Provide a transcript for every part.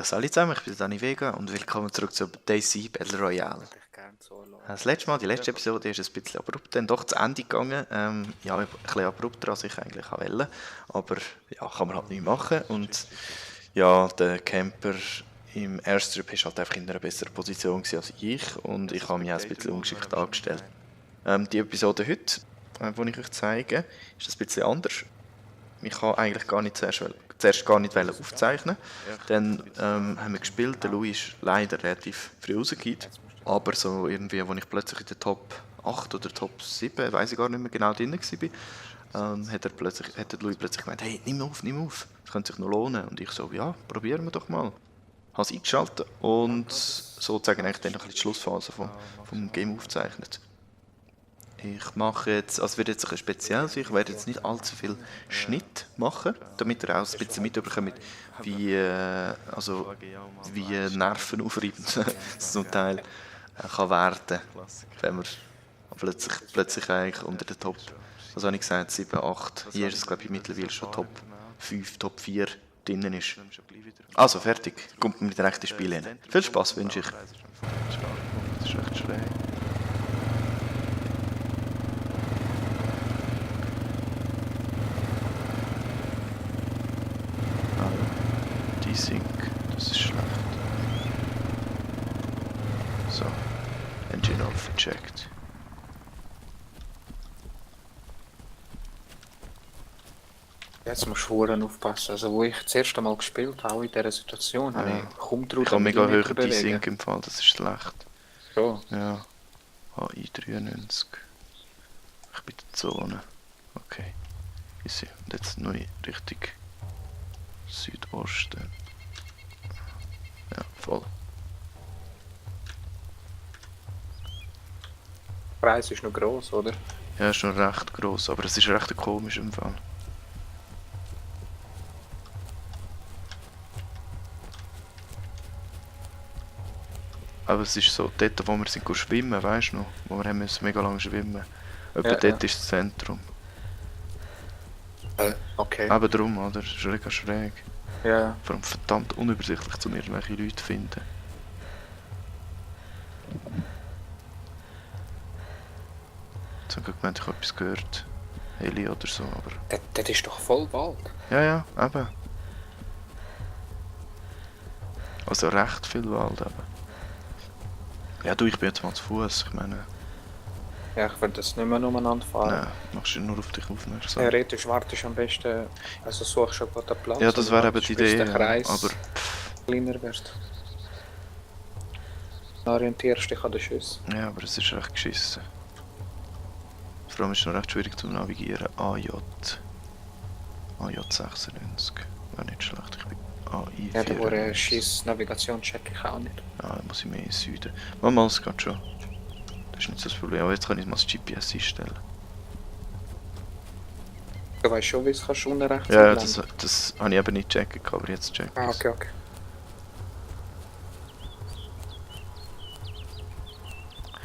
Salut zusammen, ich bin Dani Vega und willkommen zurück zu DayZ Battle Royale. Das letzte Mal, die letzte Episode ist ein bisschen abrupt dann doch zu Ende gegangen. Ja, ein bisschen abrupter als ich eigentlich wollte, aber ja, kann man halt nicht machen. Und ja, der Camper im Airstrip ist halt einfach in einer besseren Position gewesen als ich und ich habe mich auch ein bisschen ungeschickt angestellt. Die Episode heute, die ich euch zeige, ist ein bisschen anders. Ich habe eigentlich gar nicht zuerst gar nicht aufzeichnen. Dann haben wir gespielt, der Louis ist leider relativ früh rausgekommen. Aber so irgendwie, als ich plötzlich in der Top 8 oder Top 7, weiß ich gar nicht mehr genau drin war, hat der Louis plötzlich gemeint, hey, nimm auf, das könnte sich noch lohnen. Und ich so, ja, probieren wir doch mal. Habe es eingeschaltet und sozusagen eigentlich dann noch ein bisschen die Schlussphase vom Game aufgezeichnet. Ich mache jetzt, also wird jetzt ein bisschen speziell sein, ich werde jetzt nicht allzu viel Schnitt machen, damit ihr auch ein bisschen mitbekommt, wie nervenaufreibend es zum Teil kann werden, wenn man plötzlich eigentlich unter den Top, was habe ich gesagt, 7, 8, hier ist es glaube ich mittlerweile schon Top 5, Top 4 drinnen ist. Also fertig, kommt mit dem rechten Spiel hin. Viel Spaß wünsche ich. Das ist recht schräg. Desync, das ist schlecht. So, Engine off, checked. Jetzt musst du verdammt aufpassen. Also, wo ich das erste Mal gespielt habe, in dieser Situation, habe ich kaum Ich habe mega hoch Desync im Fall, das ist schlecht. So. Ja. HI 93. Ich bin in der Zone. Okay. Easy. Und jetzt neu Richtung Südosten. Ja, voll. Der Preis ist noch gross, oder? Ja, ist schon recht gross, aber es ist recht komisch im Fall. Aber es ist so, dort wo wir sind schwimmen, weißt du noch? Wo wir haben müssen mega lange schwimmen. Etwa dort ist das Zentrum. Okay. Aber drum, oder? Schräg. Ja. Vor allem verdammt unübersichtlich, um irgendwelche Leute zu finden. Jetzt habe ich gemeint, ich habe etwas gehört. Heli oder so, aber... Das ist doch voll Wald. Ja, eben. Also recht viel Wald eben. Ja du, ich bin jetzt mal zu Fuß, ich meine... Ja, ich würde das nicht mehr umeinander fahren. Nein, machst du nur auf dich aufmerksam. Theoretisch wartest du am besten, also suchst du schon den Platz. Ja, das wäre eben die Idee, der Kreis aber... kleiner wird. Dann orientierst du dich an den Schüssen. Ja, aber es ist recht geschissen. Vor allem ist es noch recht schwierig zu navigieren. AJ 96. Wäre nicht schlecht, ich bin AI 94. Ja, da wurde Schiss-Navigation check ich auch nicht. Ah, dann muss ich mehr in den Süden. Mal, es geht schon. Das ist nicht so das Problem, aber jetzt kann ich mal das GPS einstellen. Du weißt schon, wie es kannst unten rechts Ja, das habe ich eben nicht checken, aber jetzt checken. Ah, okay.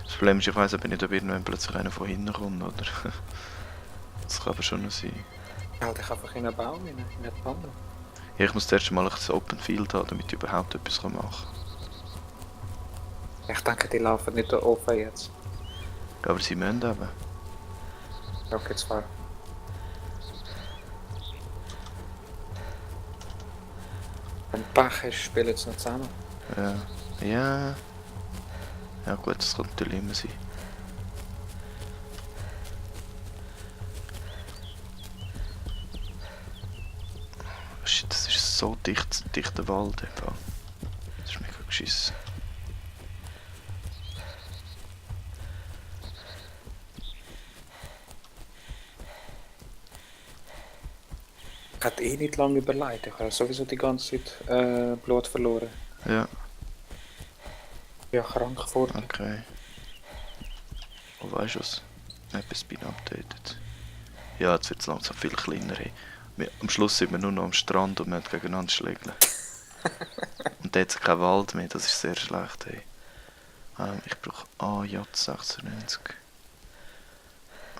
Das Problem ist, ich weiss aber nicht, ob irgendwann plötzlich einer von hinten kommt, oder? Das kann aber schon noch sein. Ja, ich einfach in einen Baum, in eine Panne. Ja, ich muss zuerst mal ein Open Field haben, damit ich überhaupt etwas machen kann. Ich denke, die laufen nicht da offen jetzt. Aber sie müssen eben. Okay, zwar. Wenn du Pech hast, spielen sie noch zusammen. Ja. Ja gut, das kann natürlich immer sein. Shit, das ist so dichter Wald. Das ist mega geschissen. Ich hätte nicht lange überlegt. Ich habe sowieso die ganze Zeit Blut verloren. Ja. Ja, krank geworden. Okay. Oh, weißt du was? Etwas bin updated. Ja, jetzt wird es langsam viel kleiner. Hey. Am Schluss sind wir nur noch am Strand und wir haben gegeneinander schlägeln. Und da hat es keinen Wald mehr, das ist sehr schlecht. Hey. Ich brauche AJ 96.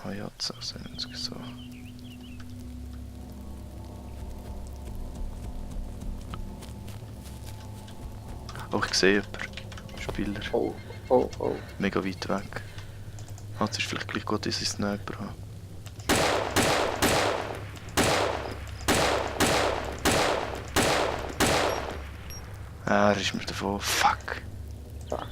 AJ 96, so. Oh, ich sehe jemanden. Spieler. Oh, oh, oh. Mega weit weg. Es ist vielleicht gleich gut, dass ich Sniper habe. Ah, er ist mir davon. Fuck. Fuck.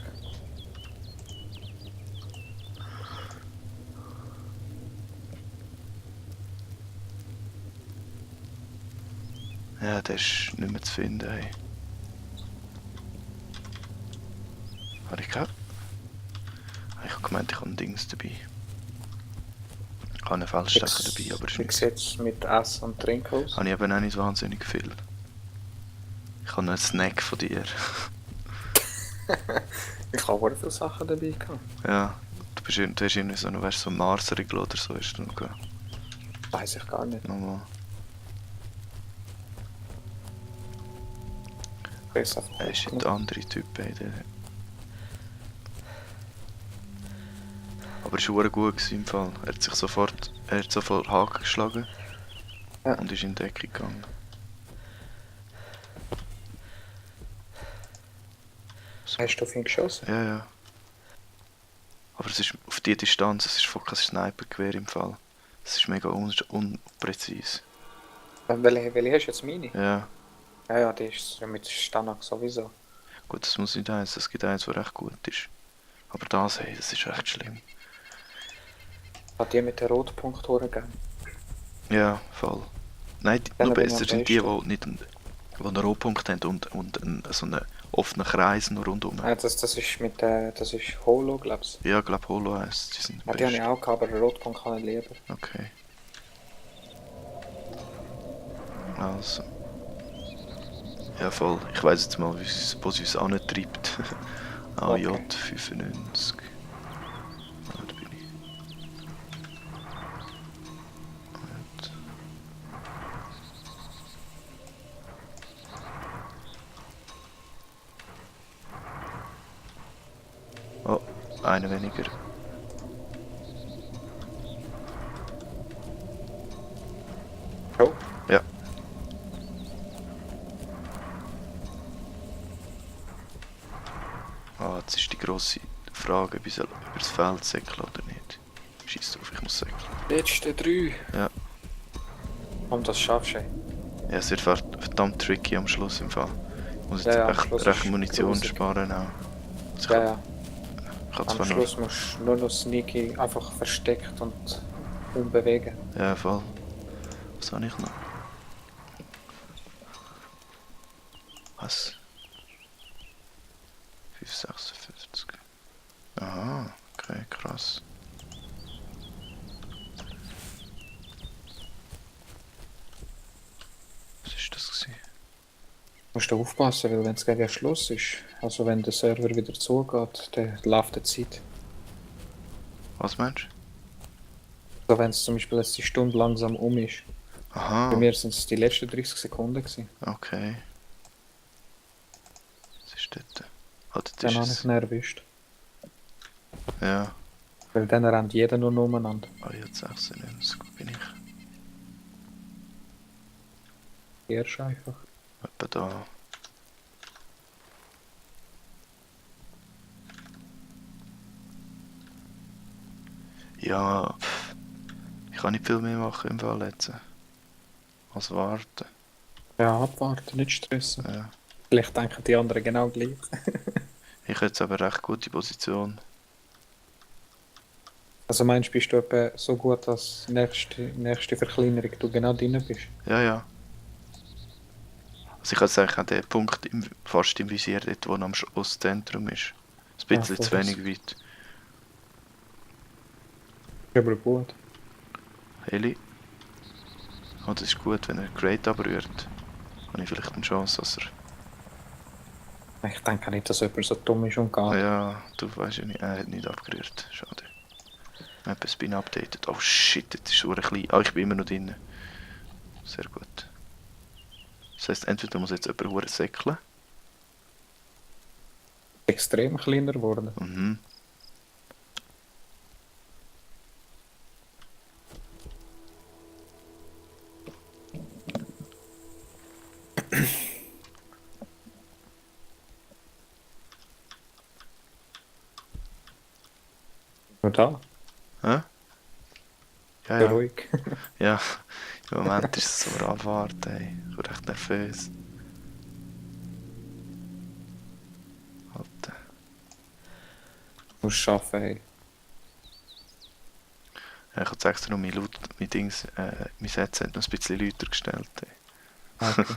Ja, der ist nicht mehr zu finden. Hey. Habe ich gehabt? Ich habe gemeint, ich habe ein Dings dabei. Ich habe einen Feldstecher dabei, aber ist Wie nichts. sieht es mit Essen und Trinken aus? Habe ich eben auch nicht wahnsinnig viel. Ich habe noch einen Snack von dir. Ich habe auch viele Sachen dabei gehabt. Ja, du hast irgendwie so, weißt, so ein Marsriegel oder so ist noch gehabt. Weiß ich gar nicht. Nochmal. Besser Er ist der andere Typ, ey. Aber es war verdammt gut gewesen im Fall. Er hat sofort Haken geschlagen. Ja. Und ist in Deckung gegangen. Hast du auf ihn geschossen? Ja, ja. Aber es ist auf die Distanz, es ist voll kein Snipergewehr im Fall. Es ist mega unpräzise. Welche hast du jetzt, meine? Ja. Ja, ja, die ist mit Stanak sowieso. Gut, das muss nicht heißen, es gibt eins, das recht gut ist. Aber das, hey, das ist echt schlimm. Hat die mit den Rotpunktoren gegeben? Ja, voll. Nein, Dann nur bin besser ich sind am die, besten. die nicht einen Rotpunkt haben und so einen offenen Kreis noch rundum. Ja, das ist mit das ist Holo, glaubst Ja, ich glaube Holo heisst, die sind du? Ja, die habe ich best. auch gehabt, aber den Rotpunkt kann ich lieber. Okay. Also. Ja, voll. Ich weiss jetzt mal, wo sie uns antreibt. AJ Okay. 95. Ah, da bin ich. Gut. Oh, einer weniger. Oh, Ja. Ah, jetzt ist die grosse Frage, ob ich über das Feld säckeln oder nicht. Scheiß drauf, ich muss säckeln. letzte 3. Ja. Und das schaffst du. Ja, es wird verdammt tricky am Schluss im Fall. Ich muss jetzt Ja, ja, am Schluss recht ist Munition grusig. sparen auch. Also Ja, ja. ich kann Am zwar Schluss musst du nur noch sneaky, einfach versteckt und unbewegen. Ja, voll. Was habe ich noch? Was? 5,56. Aha, okay, krass. Was ist das gewesen? Musst du aufpassen, weil wenn es gegen Schluss ist, also wenn der Server wieder zugeht, dann läuft die Zeit. Was meinst du? Also wenn es zum Beispiel jetzt die Stunde langsam um ist. Bei Aha, mir sind es die letzten 30 Sekunden gewesen. okay. Was ist dort? Ah, dort Dann ist habe ich es. ihn erwischt. Ja. Weil dann rennt jeder nur umeinander. Ah, jetzt 96, wo bin ich? Erst einfach. Etwa da. Ja, ich kann nicht viel mehr machen im Fall jetzt. Als warten. Ja, abwarten, nicht stressen. Ja. Vielleicht denken die anderen genau gleich. Ich habe jetzt aber recht gute Position. Also meinst du, bist du etwa so gut, dass nächste Verkleinerung du genau drin bist? Ja, ja. Also ich habe jetzt eigentlich auch den Punkt fast im Visier, dort wo am Ostzentrum ist. Ein bisschen voll zu wenig weit. Ist aber gut. Heli. Oh, das ist gut, wenn er Great abrührt. Habe ich vielleicht eine Chance, dass er... Ich denke nicht, dass jemand so dumm ist und geht. Ja, du weißt ja nicht, er hat nicht abgerührt. Schade. Ich habe das Spin updated. Oh shit, jetzt ist es so klein. Ah, ich bin immer noch drin. Sehr gut. Das heisst, entweder muss jetzt jemand hure säckeln. Extrem kleiner geworden. Mhm. Nur da, Hä? Ja, so ja. ruhig. Ja, im Moment ist es so abwarten, ey. Ich bin recht nervös. Halt. Du musst arbeiten, hey. Ja, ich habe extra noch mein Dings, mein Headset noch ein bisschen lauter gestellt, ey. Okay.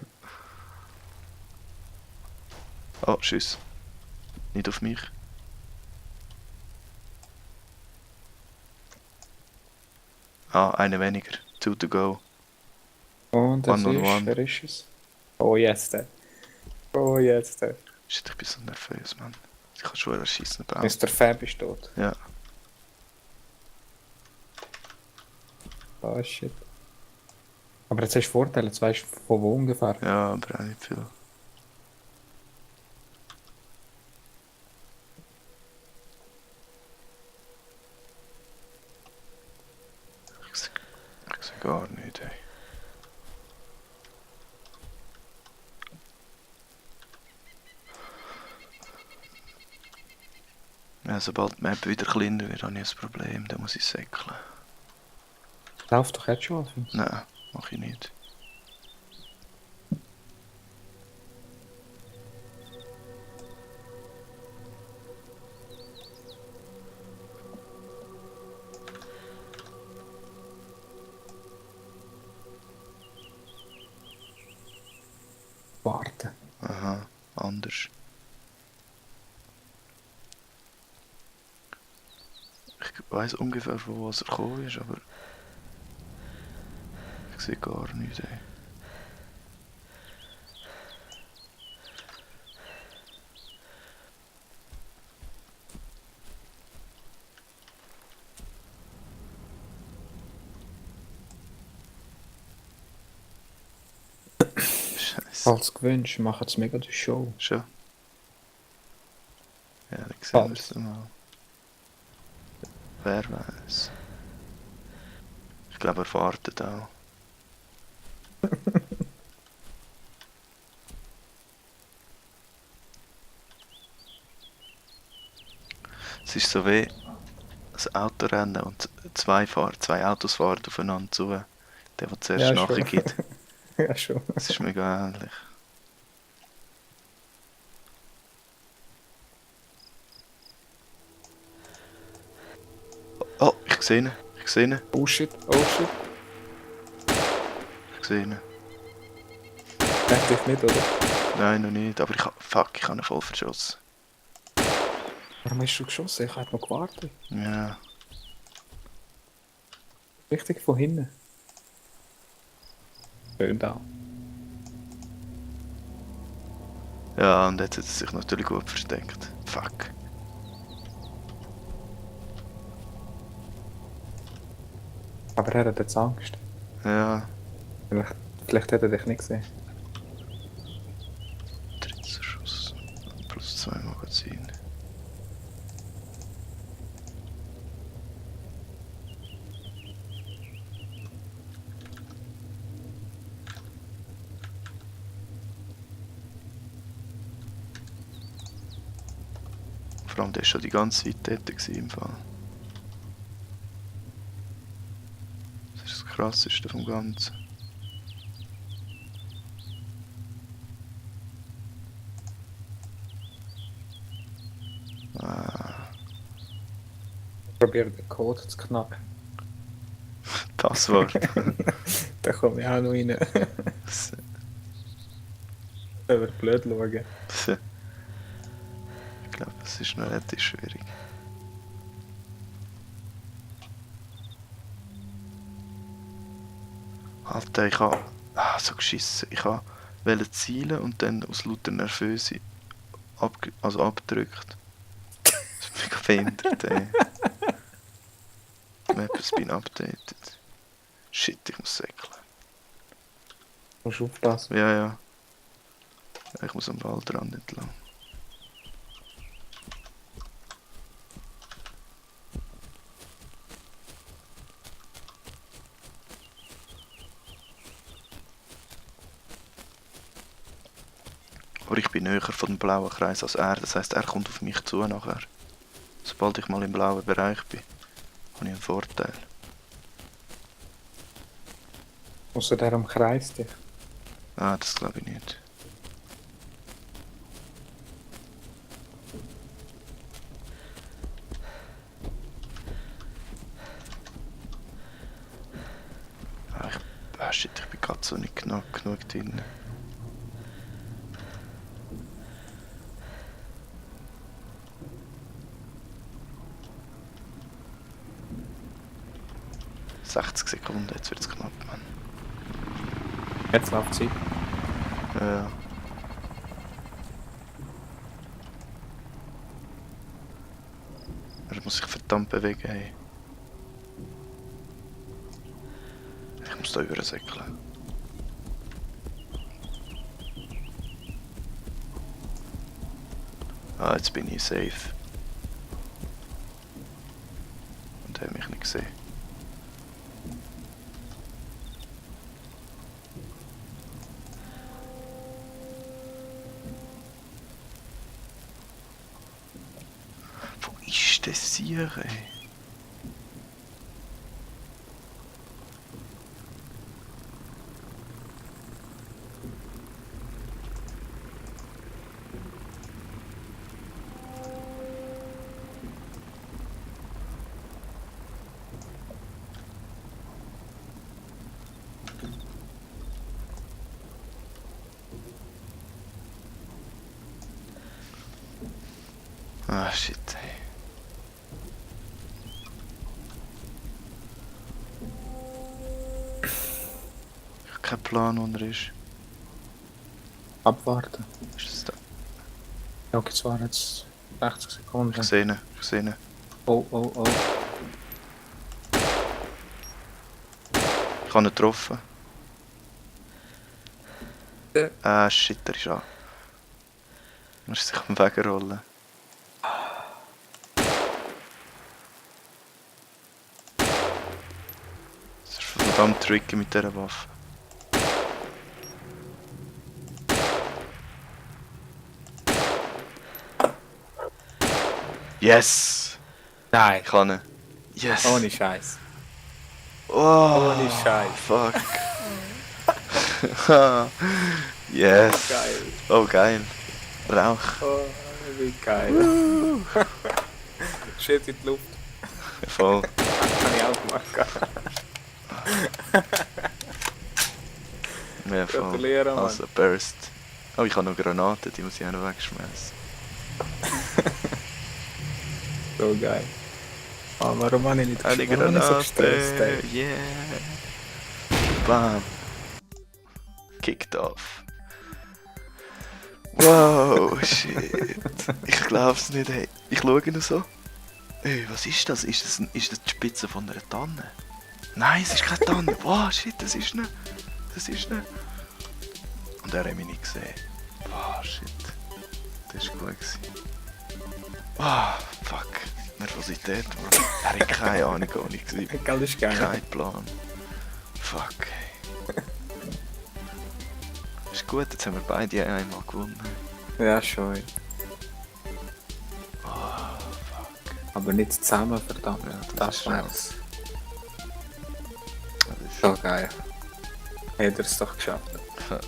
Oh, tschüss. Nicht auf mich. Ah, eine weniger. 2 to go. Und das One on ist, one. wer ist es? Oh, jetzt. Oh, jetzt. Shit, ich bin so nervös, Mann. Ich kann schon erschießen bauen. Mr. Fab ist tot. Ja. Oh, shit. Aber jetzt hast du Vorteile, jetzt weißt du von wo ungefähr. Ja, aber auch nicht viel. Ich sehe gar nicht, ey. Ja, sobald die Map wieder kleiner wird, habe ich ein Problem. Dann muss ich säckeln. Lauf doch jetzt schon. Nein, mache ich nicht. Warten. Aha, anders. Ich weiss ungefähr, von was er gekommen ist, aber ich sehe gar nichts, ey. Scheiße. Als gewünscht, machen sie mega die Show. Schon? Ja, dann sehen wir es mal. Wer weiß. Ich glaube, er wartet auch. Es ist so wie ein Autorennen und zwei Autos fahren aufeinander zu. Der, der zuerst Ja, nachher schon. gibt. Ja, schon. Das ist mega ähnlich. Oh, ich sehe ihn. Ich sehe ihn. Oh shit, oh shit. Ich sehe ihn. Denkt dich nicht, oder? Nein, noch nicht. Aber ich habe ihn voll verschossen. Warum hast du geschossen? Ich habe noch gewartet. Ja. Richtig von hinten. Schön da. Ja, und jetzt hat er sich natürlich gut versteckt. Fuck. Aber er hat jetzt Angst. Ja. Vielleicht hat er dich nicht gesehen. Dritter Schuss. Plus 2 Magazine. Vor allem, der war schon die ganze Zeit dort gewesen, im Fall. Das ist das Krasseste vom Ganzen. Probier den Code zu knacken. Passwort. Da komme ich auch noch rein. Aber blöd schauen. Ich glaube, es ist noch relativ schwierig. Alter, ich habe so geschissen. Ich wollte zielen und dann aus lauter Nervöse abgedrückt. Das ist mega behindert, ey. Die Map has been updated. Shit, ich muss säckeln. Du musst aufpassen. Ja, ja. Ich muss am Waldrand entlang. Aber ich bin näher von dem blauen Kreis als er, das heisst, er kommt auf mich zu nachher. Sobald ich mal im blauen Bereich bin. Habe ich einen Vorteil. Außer der umkreist dich. Ah, das glaube ich nicht. Shit, ich bin gerade so nicht genug drin. Sekunden, jetzt wird es knapp, Mann. Jetzt läuft sie. Ja. Er muss sich verdammt bewegen, hey. Ich muss da übersäckeln. Ah, jetzt bin ich safe. Und er hat mich nicht gesehen. Wo ist das hier, ey? Ah, shit, ey. Ich habe keinen Plan, wo er ist. Abwarten. Ist das da? Ja, okay, es waren jetzt 60 Sekunden. Ich sehe ihn. Oh, oh, oh. Ich habe ihn getroffen. Ja. Ah, shit, er ist an. Er muss sich am Weg rollen. Das ist verdammt tricky mit dieser Waffe. Yes! Nein. Ich kann ihn. Yes! Ohne Scheiß. Oh, Ohne Scheiß. Fuck. Yes! Geil. Oh, geil. Rauch. Oh, wie geil. Shit in die Luft. Voll. Kann ich auch gemacht. Ja, voll. Gratuliere, Mann. Also, Burst. Oh, ich habe noch Granaten, die muss ich auch noch wegschmeißen. So geil. Oh, warum habe ich nicht Eine warum habe ich so Granate! gestresst, ey? Yeah! Bam! Kicked off. Wow, shit! Ich glaub's nicht, ey. Ich schaue ihn so. Ey, was ist das? Ist das die Spitze von einer Tanne? Nein, es ist keine Tanne. Wow, shit, das ist nicht. Und er hat mich nicht gesehen. Wow, shit. Das war gut gewesen. Ah, fuck. Nervosität, Mann. Er hat keine Ahnung, wo ich war. Geil, ist geil. Kein Plan. Fuck, ey. Ist gut, jetzt haben wir beide einmal gewonnen. Ja, schon. Oh, fuck. Aber nicht zusammen, verdammt. Ja, Das ist wär's. Das ist So geil. Hat er es doch geschafft. schon.